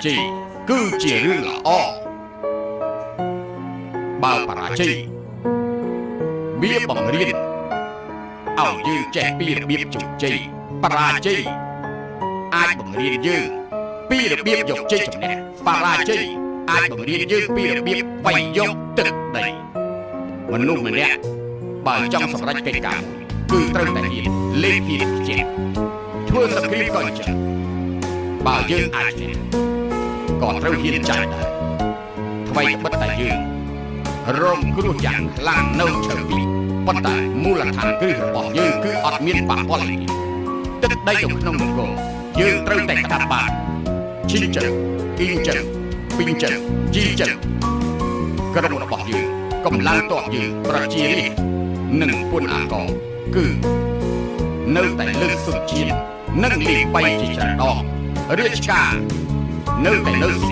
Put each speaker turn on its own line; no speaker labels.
ជ័យគឺជារឿងល្អបើបរាជ័យវាបង្រៀនឲ្យយើងចេះពីរបៀបជោគជ័យបរាជ័យអាចបង្រៀនយើងពីរបៀបយកជ័យជំនះបរាជ័យអាចបង្រៀនយើងពីរបៀបវាយយកទឹកដីមនុស្សម្នាក់បើចង់សម្រេចកិច្ចការមួយគឺត្រូវតែហ៊ានលេខហ៊ានខ្ជិលធ្វើសង្គ្រាមក៏អញ្ចឹងបើយើងអាចឈ្នះក៏ត្រូវហ៊ានចាញ់ដែរថ្មីត្បិតតែយើងរងគ្រោះយ៉ាងខ្លាំងនៅឈើពីប៉ុន្តែមូលដ្ឋានគ្រឹះរបស់យើងគឺអត់មានប៉ះពាល់ទេទឹកដីនៅក្នុងនគរយើងត្រូវតែក្តាប់បានឈិញចឹងអ៊ីងចឹងពីងចឹងជីចឹងក្រុមរបស់យើងកម្លាំងទ័ពយើងប្រជារាស្ត្រនិងពុនអាកគឺនៅតែលើកសុនជាតិនិងលីបៃជាច្រើនដងរាជការនៅតែនៅសុ